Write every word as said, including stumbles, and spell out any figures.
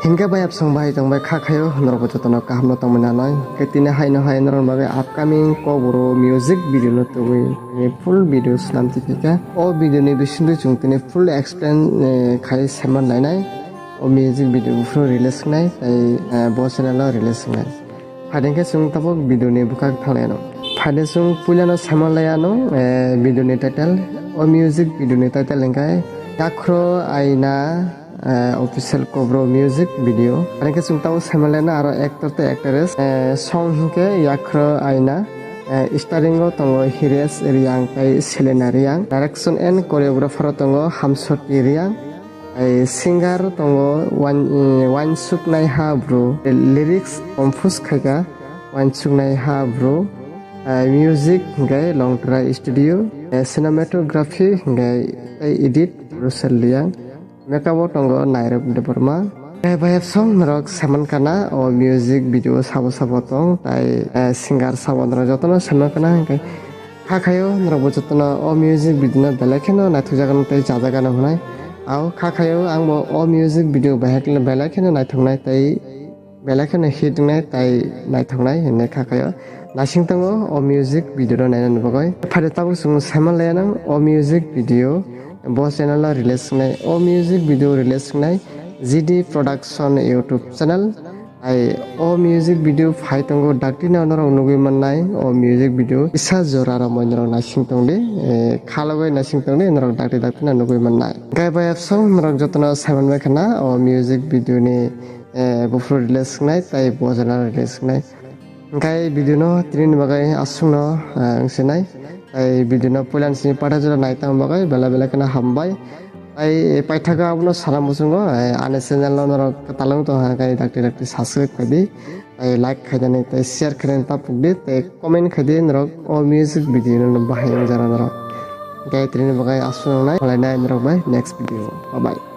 Hingke bai absong bai tong bai kha khayo norok bo jotono kaham no tongmani nanai. Ke tini hai no hai norok bagwi upcoming Kokborok music video no tubui ni full video swnam ti phika. O video ni bisingtwi chwng tini full explain, eh, khai seman lainai. O music video buphuru release wngnai tei, eh, bo channel o release wngnai. Phaidengkhe chwng tabuk video ni bwkhak thanglaino. Phaide chwng puilano saimalaiyano, eh, video ni title. O music video ni title hwnkhe Yakhro Aina, eh, official Kokborok music video. Phaidengkhe chwng tabuk saimalaiyano aro actor tei actress. Eh, song hwnkhe Yakhro Aina. Eh, starring o tongo Hires Riang tei Selena Riang. Direction and choreographer o tongo Hamsoti Riang. Ai singer tongo Wan-, eh, Wansuknai Ha Bru. Lyrics compose khaika Wansuknai Ha Bru. Ai music hingkai Longtrai Studio. Ai cinematography hingkai tei edit Russell Liang. Makeup o tongo Nairok Debbarma. Ai bayap song norok saman kana o music video sabo sabo tong tai, eh, singer sabo norok jotono saman kana hingkai. Kha khayo norok bo jotono o music video no belai kheno naithokjaganw tei chajaganw hwnai. Ao kha khayo ang bo o music video bahai belai kheno naithoknai tei belai kheno hit wngnai tei naithoknai hinwi kha khayo. Naising tongo o music video no nainani bagwi. Phaide tabuk chwng saiman laiya nang o music video bo channel o release wngnai. O music video release wngnai G D Production YouTube channel. Ai o music video phai tongo, dakti no norok nugwi mannai o music video. Kisa jora romwi norok naising tongdi, eh, khalogwi naising tongdi, norok dakti dakti no nugwi mannai. Hingke bai absong norok jotono saiman bai khana o music video ni, eh, buphuru release wngnai tei bo channel release wngnai. Hingke video no tini ni bagwi aswk no, eh, wngsinai. Tei video no puila ni simi pathak jora nai tang bagwi belai belai kheno hambai. Tei paithago abono sana muchungo, eh, ani channel no norok kwtal wng tong kha khe dakti dakti subscribe khaidi. Tei like khaidani tei share khaidani ta pukdi tei comment khaidi norok o music video no bahai wng jana norok. Tei tini bagwi aswk nai, malai nai norok bai next video. Bye bye.